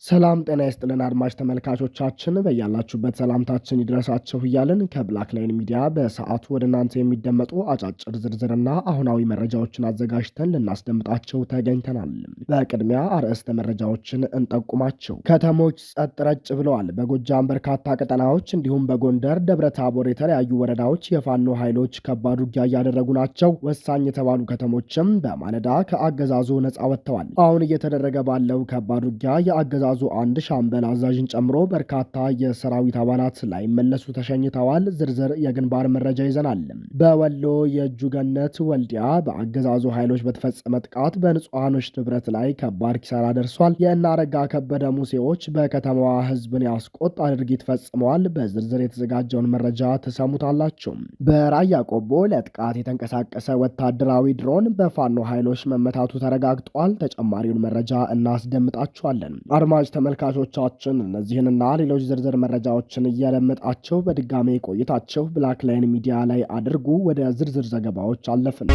ሰላም ጤና ይስጥልን አድማጭ ተመልካቾቻችን፣ በያላችሁበት ሰላምታችን ይድረሳችሁ እያልን ከብላክ ላይን ሚዲያ በሰዓቱ ወደ እናንተ የሚደመጡ አጫጭር ዝርዝርና አሁናዊ መረጃዎችን አዘጋጅተን ልናስደምጣቸው ተገኝተናል። በቅድሚያ አርዕስተ መረጃዎችን እንጠቁማቸው። ከተሞች ጸጥ ረጭ ብለዋል። በጎጃም በርካታ ቀጠናዎች እንዲሁም በጎንደር ደብረ ታቦር የተለያዩ ወረዳዎች የፋኖ ኃይሎች ከባድ ውጊያ እያደረጉ ናቸው። ወሳኝ የተባሉ ከተሞችም በማለዳ ከአገዛዙ ነጻ ወጥተዋል። አሁን እየተደረገ ባለው ከባድ ውጊያ የአገዛዙ አንድ ሻምበል አዛዥን ጨምሮ በርካታ የሰራዊት አባላት ላይመለሱ ተሸኝተዋል። ዝርዝር የግንባር መረጃ ይዘናል። በወሎ የእጁገነት ወልዲያ በአገዛዙ ኃይሎች በተፈጸመ ጥቃት በንጹሐኖች ንብረት ላይ ከባድ ኪሳራ ደርሷል። የእናረጋ ከበደ ሙሴዎች በከተማዋ ህዝብን ያስቆጣ ድርጊት ፈጽመዋል። በዝርዝር የተዘጋጀውን መረጃ ትሰሙታላችሁ። በራያ ቆቦ ለጥቃት የተንቀሳቀሰ ወታደራዊ ድሮን በፋኖ ኃይሎች መመታቱ ተረጋግጧል። ተጨማሪውን መረጃ እናስደምጣችኋለን። አድማጭ ተመልካቾቻችን፣ እነዚህንና ሌሎች ዝርዝር መረጃዎችን እያደመጣችሁ በድጋሜ ቆይታችሁ ብላክ ላይን ሚዲያ ላይ አድርጉ። ወደ ዝርዝር ዘገባዎች አለፍን።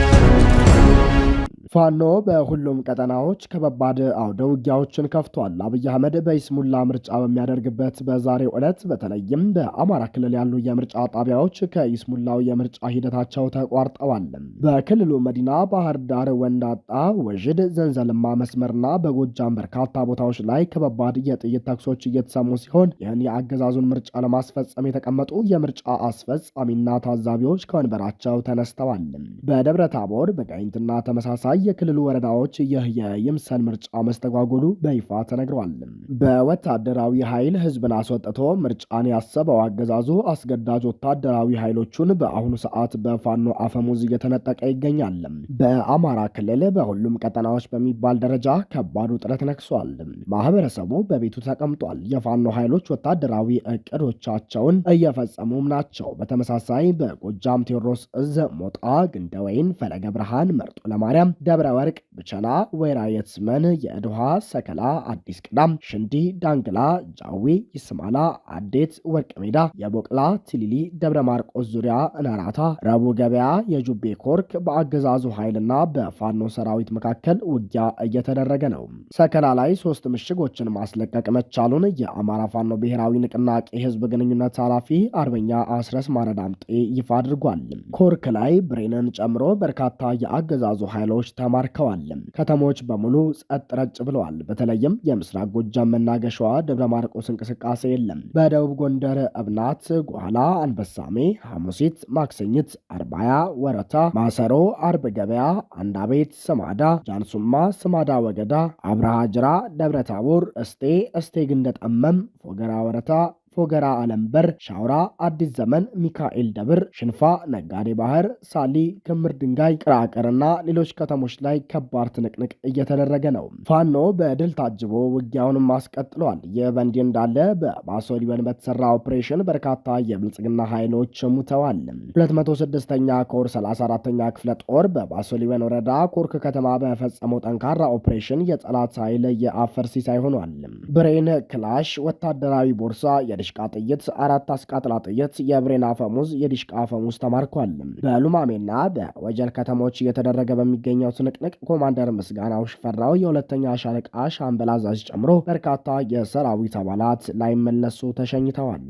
ፋኖ በሁሉም ቀጠናዎች ከባባድ አውደ ውጊያዎችን ከፍቷል። አብይ አህመድ በይስሙላ ምርጫ በሚያደርግበት በዛሬው ዕለት በተለይም በአማራ ክልል ያሉ የምርጫ ጣቢያዎች ከይስሙላው የምርጫ ሂደታቸው ተቋርጠዋል። በክልሉ መዲና ባህር ዳር ወንዳጣ፣ ወዥድ፣ ዘንዘልማ መስመርና በጎጃም በርካታ ቦታዎች ላይ ከባባድ የጥይት ተኩሶች እየተሰሙ ሲሆን ይህን የአገዛዙን ምርጫ ለማስፈጸም የተቀመጡ የምርጫ አስፈጻሚና ታዛቢዎች ከወንበራቸው ተነስተዋል። በደብረ ታቦር በጋይንትና ተመሳሳይ የክልሉ ወረዳዎች ይህ የይምሰል ምርጫ መስተጓጎሉ በይፋ ተነግሯል። በወታደራዊ ኃይል ህዝብን አስወጥቶ ምርጫን ያሰበው አገዛዙ አስገዳጅ ወታደራዊ ኃይሎቹን በአሁኑ ሰዓት በፋኖ አፈሙዝ እየተነጠቀ ይገኛል። በአማራ ክልል በሁሉም ቀጠናዎች በሚባል ደረጃ ከባድ ውጥረት ነግሷል። ማህበረሰቡ በቤቱ ተቀምጧል። የፋኖ ኃይሎች ወታደራዊ እቅዶቻቸውን እየፈጸሙም ናቸው። በተመሳሳይ በጎጃም ቴዎድሮስ እዝ ሞጣ፣ ግንደወይን፣ ፈለገ ብርሃን፣ መርጦ ለማርያም፣ ደብረ ወርቅ፣ ብቸና፣ ወይራ የትስመን፣ የእድሃ፣ ሰከላ፣ አዲስ ቅዳም፣ ሽንዲ፣ ዳንግላ፣ ጃዊ፣ ይስማላ፣ አዴት፣ ወርቅ ሜዳ፣ የቦቅላ፣ ትሊሊ፣ ደብረ ማርቆስ ዙሪያ፣ እናራታ፣ ረቡ ገበያ፣ የጁቤ ኮርክ በአገዛዙ ኃይልና በፋኖ ሰራዊት መካከል ውጊያ እየተደረገ ነው። ሰከላ ላይ ሶስት ምሽጎችን ማስለቀቅ መቻሉን የአማራ ፋኖ ብሔራዊ ንቅናቄ ህዝብ ግንኙነት ኃላፊ አርበኛ አስረስ ማረ ዳምጤ ይፋ አድርጓል። ኮርክ ላይ ብሬንን ጨምሮ በርካታ የአገዛዙ ኃይሎች ተማርከዋል። ከተሞች በሙሉ ጸጥ ረጭ ብለዋል። በተለይም የምስራቅ ጎጃም መናገሻዋ ደብረ ማርቆስ እንቅስቃሴ የለም። በደቡብ ጎንደር እብናት፣ ጓላ፣ አንበሳሜ፣ ሐሙሲት፣ ማክሰኝት፣ አርባያ፣ ወረታ፣ ማሰሮ፣ አርብ ገበያ፣ አንዳቤት፣ ስማዳ፣ ጃንሱማ፣ ስማዳ ወገዳ፣ አብርሃ ጅራ፣ ደብረ ታቦር፣ እስቴ፣ እስቴ ግንደጠመም፣ ፎገራ ወረታ፣ ፎገራ አለምበር፣ ሻውራ፣ አዲስ ዘመን፣ ሚካኤል ደብር፣ ሽንፋ፣ ነጋዴ ባህር፣ ሳሊ፣ ክምር ድንጋይ፣ ቅራቅርና ሌሎች ከተሞች ላይ ከባድ ትንቅንቅ እየተደረገ ነው። ፋኖ በድል ታጅቦ ውጊያውንም አስቀጥሏል። ይህ በእንዲህ እንዳለ በባሶ ሊበን በተሰራ ኦፕሬሽን በርካታ የብልጽግና ኃይሎች ሙተዋል። 206ኛ ኮር 34ኛ ክፍለ ጦር በባሶ ሊበን ወረዳ ኮርክ ከተማ በፈጸመው ጠንካራ ኦፕሬሽን የጠላት ኃይል የአፈር ሲሳይ ሆኗል። ብሬን፣ ክላሽ፣ ወታደራዊ ቦርሳ፣ የዲሽቃ ጥይት፣ አራት አስቃጥላ ጥይት፣ የብሬን አፈሙዝ፣ የዲሽቃ አፈሙዝ ተማርኳል። በሉማሜና በወጀል ከተሞች እየተደረገ በሚገኘው ትንቅንቅ ኮማንደር ምስጋናው ሽፈራው የሁለተኛ ሻለቃ ሻምበል አዛዥ ጨምሮ በርካታ የሰራዊት አባላት ላይመለሱ ተሸኝተዋል።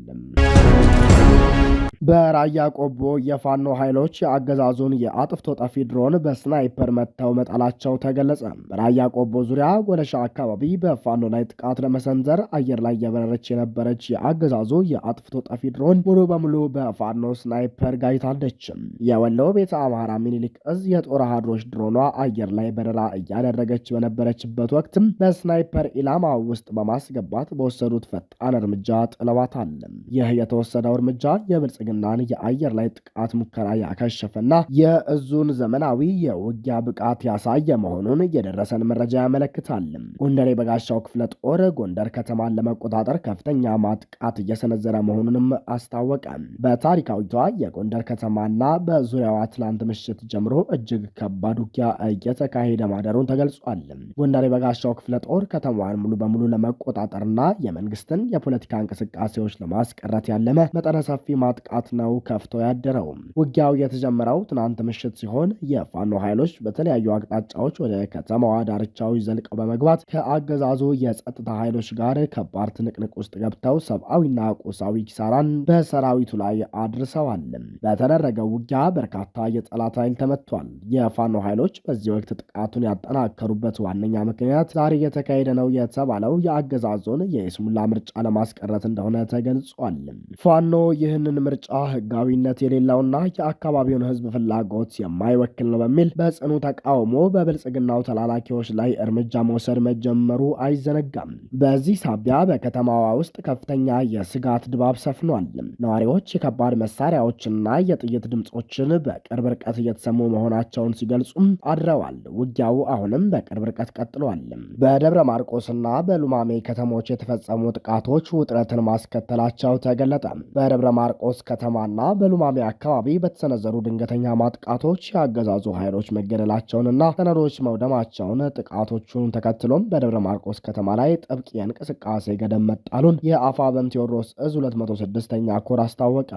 በራያ ቆቦ የፋኖ ኃይሎች የአገዛዙን የአጥፍቶ ጠፊ ድሮን በስናይፐር መትተው መጣላቸው ተገለጸ። በራያ ቆቦ ዙሪያ ጎለሻ አካባቢ በፋኖ ላይ ጥቃት ለመሰንዘር አየር ላይ እየበረረች የነበረች የአገዛዙ የአጥፍቶ ጠፊ ድሮን ሙሉ በሙሉ በፋኖ ስናይፐር ጋይታለች። የወሎ ቤተ አምሐራ ሚኒሊክ እዝ የጦር አሃዶች ድሮኗ አየር ላይ በረራ እያደረገች በነበረችበት ወቅት በስናይፐር ኢላማ ውስጥ በማስገባት በወሰዱት ፈጣን እርምጃ ጥለዋታል። ይህ የተወሰደው እርምጃ የብልጽግናን የአየር ላይ ጥቃት ሙከራ ያከሸፈና የእዙን ዘመናዊ የውጊያ ብቃት ያሳየ መሆኑን የደረሰን መረጃ ያመለክታል። ጎንደር የበጋሻው ክፍለ ጦር ጎንደር ከተማን ለመቆጣጠር ከፍተኛ ማጥቃት እየሰነዘረ መሆኑንም አስታወቀ። በታሪካዊቷ የጎንደር ከተማና በዙሪያዋ ትላንት ምሽት ጀምሮ እጅግ ከባድ ውጊያ እየተካሄደ ማደሩን ተገልጿል። ጎንደር የበጋሻው ክፍለ ጦር ከተማዋን ሙሉ በሙሉ ለመቆጣጠርና የመንግስትን የፖለቲካ እንቅስቃሴዎች ለማስቀረት ያለመ መጠነ ሰፊ ማጥቃት ጥቃት ነው ከፍቶ ያደረው። ውጊያው የተጀመረው ትናንት ምሽት ሲሆን የፋኖ ኃይሎች በተለያዩ አቅጣጫዎች ወደ ከተማዋ ዳርቻዎች ዘልቀው በመግባት ከአገዛዙ የጸጥታ ኃይሎች ጋር ከባድ ትንቅንቅ ውስጥ ገብተው ሰብአዊና ቁሳዊ ኪሳራን በሰራዊቱ ላይ አድርሰዋል። በተደረገው ውጊያ በርካታ የጠላት ኃይል ተመቷል። የፋኖ ኃይሎች በዚህ ወቅት ጥቃቱን ያጠናከሩበት ዋነኛ ምክንያት ዛሬ እየተካሄደ ነው የተባለው የአገዛዙን የይስሙላ ምርጫ ለማስቀረት እንደሆነ ተገልጿል። ፋኖ ይህንን ምርጫ ህጋዊነት የሌለውና የአካባቢውን ህዝብ ፍላጎት የማይወክል ነው በሚል በጽኑ ተቃውሞ በብልጽግናው ተላላኪዎች ላይ እርምጃ መውሰድ መጀመሩ አይዘነጋም። በዚህ ሳቢያ በከተማዋ ውስጥ ከፍተኛ የስጋት ድባብ ሰፍኗል። ነዋሪዎች የከባድ መሳሪያዎችና የጥይት ድምፆችን በቅርብ ርቀት እየተሰሙ መሆናቸውን ሲገልጹም አድረዋል። ውጊያው አሁንም በቅርብ ርቀት ቀጥሏል። በደብረ ማርቆስና በሉማሜ ከተሞች የተፈጸሙ ጥቃቶች ውጥረትን ማስከተላቸው ተገለጠ። በደብረ ማርቆስ ከተማና በሉማሜ አካባቢ በተሰነዘሩ ድንገተኛ ማጥቃቶች የአገዛዙ ኃይሎች መገደላቸውንና ሰነዶች መውደማቸውን ጥቃቶቹን ተከትሎም በደብረ ማርቆስ ከተማ ላይ ጥብቅ የእንቅስቃሴ ገደብ መጣሉን የአፋብኃ ቴዎድሮስ እዝ 206ኛ ኮር አስታወቀ።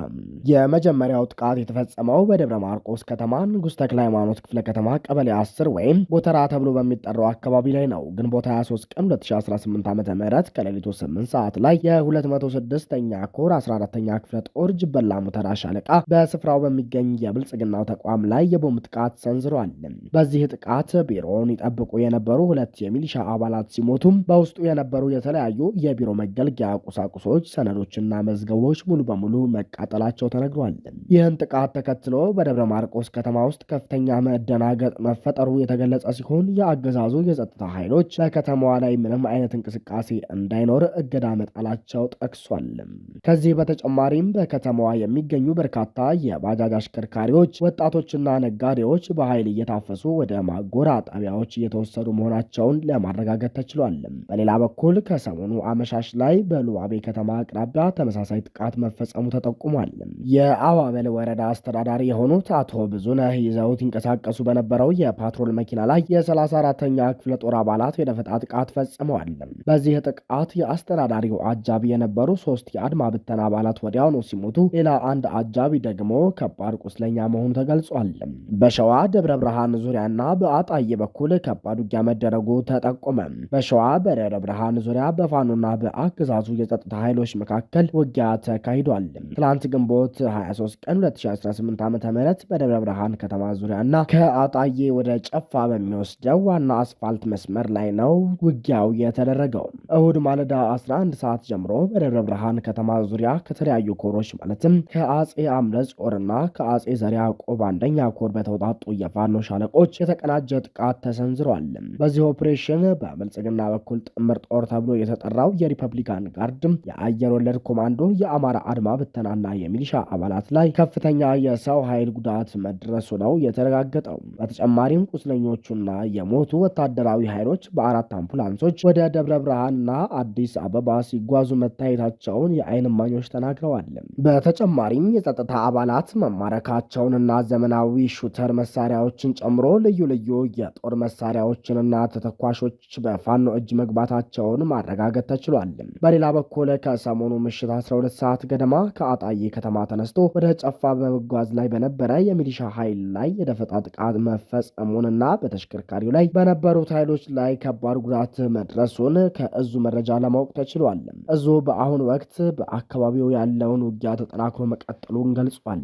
የመጀመሪያው ጥቃት የተፈጸመው በደብረ ማርቆስ ከተማ ንጉሥ ተክለ ሃይማኖት ክፍለ ከተማ ቀበሌ 10 ወይም ጎተራ ተብሎ በሚጠራው አካባቢ ላይ ነው። ግንቦት 23 ቀን 2018 ዓ ም ከሌሊቱ 8 ሰዓት ላይ የ206ኛ ኮር 14ኛ ክፍለ ጦር ጅበላ ሙተራ ሻለቃ በስፍራው በሚገኝ የብልጽግናው ተቋም ላይ የቦምብ ጥቃት ሰንዝሯል። በዚህ ጥቃት ቢሮውን ይጠብቁ የነበሩ ሁለት የሚሊሻ አባላት ሲሞቱም በውስጡ የነበሩ የተለያዩ የቢሮ መገልገያ ቁሳቁሶች፣ ሰነዶችና መዝገቦች ሙሉ በሙሉ መቃጠላቸው ተነግሯል። ይህን ጥቃት ተከትሎ በደብረ ማርቆስ ከተማ ውስጥ ከፍተኛ መደናገጥ መፈጠሩ የተገለጸ ሲሆን የአገዛዙ የጸጥታ ኃይሎች በከተማዋ ላይ ምንም አይነት እንቅስቃሴ እንዳይኖር እገዳ መጣላቸው ጠቅሷል። ከዚህ በተጨማሪም በከተማዋ የሚገኙ በርካታ የባጃጅ አሽከርካሪዎች፣ ወጣቶችና ነጋዴዎች በኃይል እየታፈሱ ወደ ማጎራ ጣቢያዎች እየተወሰዱ መሆናቸውን ለማረጋገጥ ተችሏል። በሌላ በኩል ከሰሞኑ አመሻሽ ላይ በሉባቤ ከተማ አቅራቢያ ተመሳሳይ ጥቃት መፈጸሙ ተጠቁሟል። የአዋበል ወረዳ አስተዳዳሪ የሆኑት አቶ ብዙነህ ይዘውት ይንቀሳቀሱ በነበረው የፓትሮል መኪና ላይ የ34ተኛ ክፍለ ጦር አባላት የደፈጣ ጥቃት ፈጽመዋል። በዚህ ጥቃት የአስተዳዳሪው አጃቢ የነበሩ ሶስት የአድማ ብተና አባላት ወዲያውኑ ሲሞቱ፣ ሌላ አንድ አጃቢ ደግሞ ከባድ ቁስለኛ መሆኑ ተገልጿል። በሸዋ ደብረ ብርሃን ዙሪያና በአጣዬ በኩል ከባድ ውጊያ መደረጉ ተጠቆመ። በሸዋ በደብረ ብርሃን ዙሪያ በፋኖና በአገዛዙ የጸጥታ ኃይሎች መካከል ውጊያ ተካሂዷል። ትላንት ግንቦት 23 ቀን 2018 ዓ ም በደብረ ብርሃን ከተማ ዙሪያና ከአጣዬ ወደ ጨፋ በሚወስደው ዋና አስፋልት መስመር ላይ ነው ውጊያው የተደረገው። እሁድ ማለዳ 11 ሰዓት ጀምሮ በደብረ ብርሃን ከተማ ዙሪያ ከተለያዩ ኮሮች ማለትም ከአጼ አምደ ጽዮንና ከአጼ ዘርዓ ያዕቆብ አንደኛ ኮር በተውጣጡ የፋኖ ሻለቆች የተቀናጀ ጥቃት ተሰንዝሯል። በዚህ ኦፕሬሽን በብልጽግና በኩል ጥምር ጦር ተብሎ የተጠራው የሪፐብሊካን ጋርድ የአየር ወለድ ኮማንዶ፣ የአማራ አድማ ብተናና የሚሊሻ አባላት ላይ ከፍተኛ የሰው ኃይል ጉዳት መድረሱ ነው የተረጋገጠው። በተጨማሪም ቁስለኞቹና የሞቱ ወታደራዊ ኃይሎች በአራት አምቡላንሶች ወደ ደብረ ብርሃንና አዲስ አበባ ሲጓዙ መታየታቸውን የአይን እማኞች ተናግረዋል። በተጨማሪም የጸጥታ አባላት መማረካቸውንና ዘመናዊ ሹተር መሳሪያዎችን ጨምሮ ልዩ ልዩ የጦር መሳሪያዎችንና ተተኳሾች በፋኖ እጅ መግባታቸውን ማረጋገጥ ተችሏል። በሌላ በኩል ከሰሞኑ ምሽት 12 ሰዓት ገደማ ከአጣዬ ከተማ ተነስቶ ወደ ጨፋ በመጓዝ ላይ በነበረ የሚሊሻ ኃይል ላይ የደፈጣ ጥቃት መፈጸሙንና በተሽከርካሪው ላይ በነበሩት ኃይሎች ላይ ከባድ ጉዳት መድረሱን ከእዙ መረጃ ለማወቅ ተችሏል። እዙ በአሁኑ ወቅት በአካባቢው ያለውን ውጊያ ተጠናክሮ መቀጠሉን ገልጿል።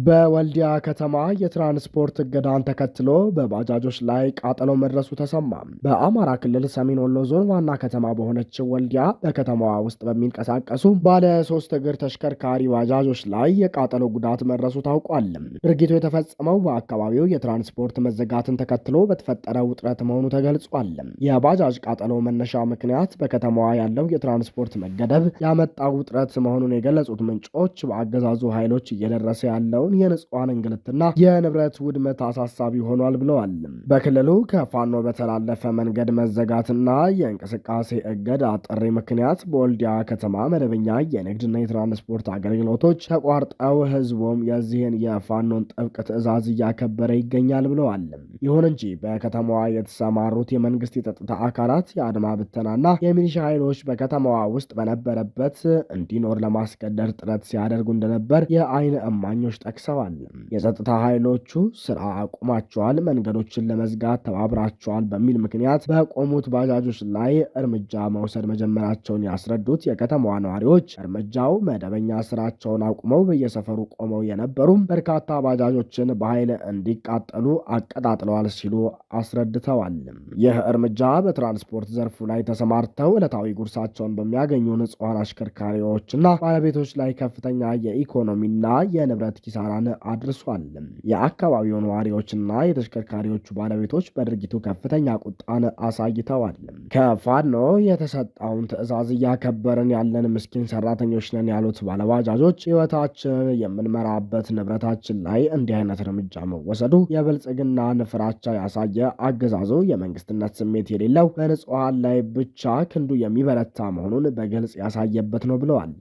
በወልዲያ ከተማ የትራንስፖርት እገዳን ተከትሎ በባጃጆች ላይ ቃጠሎ መድረሱ ተሰማ። በአማራ ክልል ሰሜን ወሎ ዞን ዋና ከተማ በሆነችው ወልዲያ በከተማዋ ውስጥ በሚንቀሳቀሱ ባለ ሶስት እግር ተሽከርካሪ ባጃጆች ላይ የቃጠሎ ጉዳት መድረሱ ታውቋል። ድርጊቱ የተፈጸመው በአካባቢው የትራንስፖርት መዘጋትን ተከትሎ በተፈጠረ ውጥረት መሆኑ ተገልጿል። የባጃጅ ቃጠሎ መነሻ ምክንያት በከተማዋ ያለው የትራንስፖርት መገደብ ያመጣው ውጥረት መሆኑን የገለጹት ምንጮች በአገዛዙ ኃይሎች እየደረሰ እየደረሰ ያለውን የንጹሐን እንግልትና የንብረት ውድመት አሳሳቢ ሆኗል ብለዋል። በክልሉ ከፋኖ በተላለፈ መንገድ መዘጋትና የእንቅስቃሴ እገዳ ጥሪ ምክንያት በወልዲያ ከተማ መደበኛ የንግድና የትራንስፖርት አገልግሎቶች ተቋርጠው ህዝቡም የዚህን የፋኖን ጥብቅ ትዕዛዝ እያከበረ ይገኛል ብለዋል። ይሁን እንጂ በከተማዋ የተሰማሩት የመንግስት የጸጥታ አካላት የአድማ ብተናና የሚሊሻ ኃይሎች በከተማዋ ውስጥ በነበረበት እንዲኖር ለማስገደድ ጥረት ሲያደርጉ እንደነበር የአይን እማኞች ጠቅሰዋል። የጸጥታ ኃይሎቹ ስራ አቁማቸዋል፣ መንገዶችን ለመዝጋት ተባብራቸዋል በሚል ምክንያት በቆሙት ባጃጆች ላይ እርምጃ መውሰድ መጀመራቸውን ያስረዱት የከተማዋ ነዋሪዎች እርምጃው መደበኛ ስራቸውን አቁመው በየሰፈሩ ቆመው የነበሩ በርካታ ባጃጆችን በኃይል እንዲቃጠሉ አቀጣጥለዋል ሲሉ አስረድተዋል። ይህ እርምጃ በትራንስፖርት ዘርፉ ላይ ተሰማርተው ዕለታዊ ጉርሳቸውን በሚያገኙ ንጹሐን አሽከርካሪዎችና ባለቤቶች ላይ ከፍተኛ የኢኮኖሚና የንብረት ኪሳራን አድርሷል። የአካባቢው ነዋሪዎችና የተሽከርካሪዎቹ ባለቤቶች በድርጊቱ ከፍተኛ ቁጣን አሳይተዋል። ከፋኖ የተሰጠውን ትዕዛዝ እያከበርን ያለን ምስኪን ሰራተኞች ነን ያሉት ባለባጃጆች ሕይወታችንን የምንመራበት ንብረታችን ላይ እንዲህ አይነት እርምጃ መወሰዱ የብልጽግናን ፍራቻ ያሳየ፣ አገዛዙ የመንግስትነት ስሜት የሌለው በንጹሐን ላይ ብቻ ክንዱ የሚበረታ መሆኑን በግልጽ ያሳየበት ነው ብለዋል።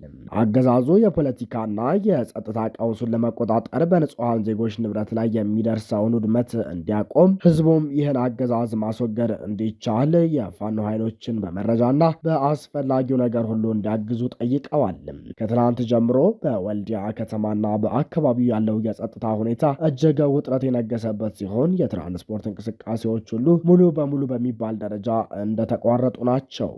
አገዛዙ የፖለቲካና የጸጥታ ቀውሱን ለመቆጣጠር በንጹሐን ዜጎች ንብረት ላይ የሚደርሰውን ውድመት እንዲያቆም፣ ህዝቡም ይህን አገዛዝ ማስወገድ እንዲቻል የፋኖ ኃይሎችን በመረጃና በአስፈላጊው ነገር ሁሉ እንዲያግዙ ጠይቀዋል። ከትናንት ጀምሮ በወልዲያ ከተማና በአካባቢው ያለው የጸጥታ ሁኔታ እጅግ ውጥረት የነገሰበት ሲሆን የትራንስፖርት እንቅስቃሴዎች ሁሉ ሙሉ በሙሉ በሚባል ደረጃ እንደተቋረጡ ናቸው።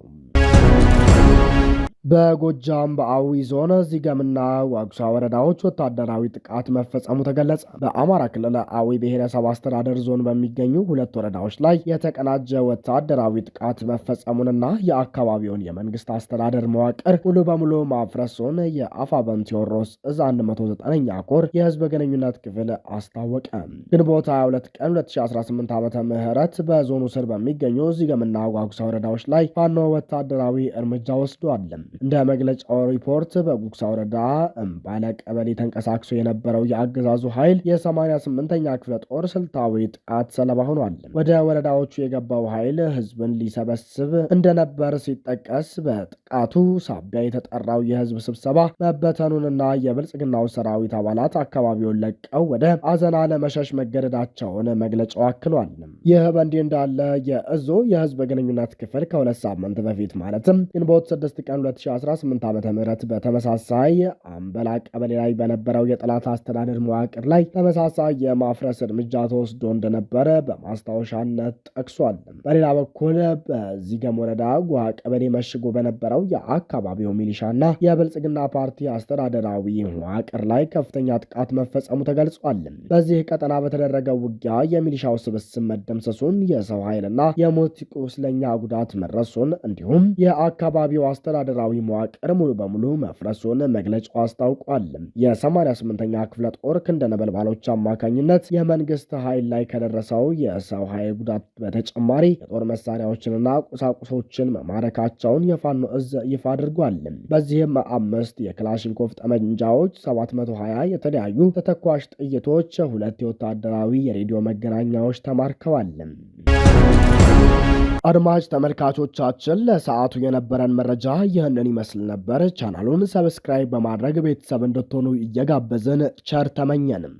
በጎጃም በአዊ ዞን ዚገምና ዋጉሳ ወረዳዎች ወታደራዊ ጥቃት መፈጸሙ ተገለጸ። በአማራ ክልል አዊ ብሔረሰብ አስተዳደር ዞን በሚገኙ ሁለት ወረዳዎች ላይ የተቀናጀ ወታደራዊ ጥቃት መፈጸሙንና የአካባቢውን የመንግስት አስተዳደር መዋቅር ሙሉ በሙሉ ማፍረሱን የአፋብኃ ቴዎድሮስ እዝ 109ኛ ኮር የህዝብ ግንኙነት ክፍል አስታወቀ። ግንቦት 22 ቀን 2018 ዓ ም በዞኑ ስር በሚገኙ ዚገምና ዋጉሳ ወረዳዎች ላይ ፋኖ ወታደራዊ እርምጃ ወስዷል። እንደ መግለጫው ሪፖርት በጉግሳ ወረዳ እምባለ ቀበሌ ተንቀሳቅሶ የነበረው የአገዛዙ ኃይል የ88ኛ ክፍለ ጦር ስልታዊ ጥቃት ሰለባ ሆኗል። ወደ ወረዳዎቹ የገባው ኃይል ህዝብን ሊሰበስብ እንደነበር ሲጠቀስ በጥቃቱ ሳቢያ የተጠራው የህዝብ ስብሰባ መበተኑንና የብልጽግናው ሰራዊት አባላት አካባቢውን ለቀው ወደ አዘና ለመሸሽ መገደዳቸውን መግለጫው አክሏል። ይህ በእንዲህ እንዳለ የእዙ የህዝብ ግንኙነት ክፍል ከ2 ሳምንት በፊት ማለትም ግንቦት 6 ቀን 2018 ዓ ም በተመሳሳይ አምበላ ቀበሌ ላይ በነበረው የጠላት አስተዳደር መዋቅር ላይ ተመሳሳይ የማፍረስ እርምጃ ተወስዶ እንደነበረ በማስታወሻነት ጠቅሷል። በሌላ በኩል በዚገም ወረዳ ጓ ቀበሌ መሽጎ በነበረው የአካባቢው ሚሊሻና የብልጽግና ፓርቲ አስተዳደራዊ መዋቅር ላይ ከፍተኛ ጥቃት መፈጸሙ ተገልጿል። በዚህ ቀጠና በተደረገው ውጊያ የሚሊሻው ስብስብ መደምሰሱን፣ የሰው ኃይልና የሞት ቁስለኛ ጉዳት መድረሱን እንዲሁም የአካባቢው አስተዳደራዊ መዋቅር ሙሉ በሙሉ መፍረሱን መግለጫው አስታውቋል። የ88ኛ ክፍለ ጦር ክንደ ነበልባሎች አማካኝነት የመንግስት ኃይል ላይ ከደረሰው የሰው ኃይል ጉዳት በተጨማሪ የጦር መሳሪያዎችንና ቁሳቁሶችን መማረካቸውን የፋኖ እዝ ይፋ አድርጓል። በዚህም 5 የክላሽንኮቭ ጠመንጃዎች፣ 720 የተለያዩ ተተኳሽ ጥይቶች፣ ሁለት የወታደራዊ የሬዲዮ መገናኛዎች ተማርከዋል። አድማጭ ተመልካቾቻችን ለሰዓቱ የነበረን መረጃ ይህንን ይመስል ነበር። ቻናሉን subscribe በማድረግ ቤተሰብ እንድትሆኑ እየጋበዝን ቸር ተመኘንም።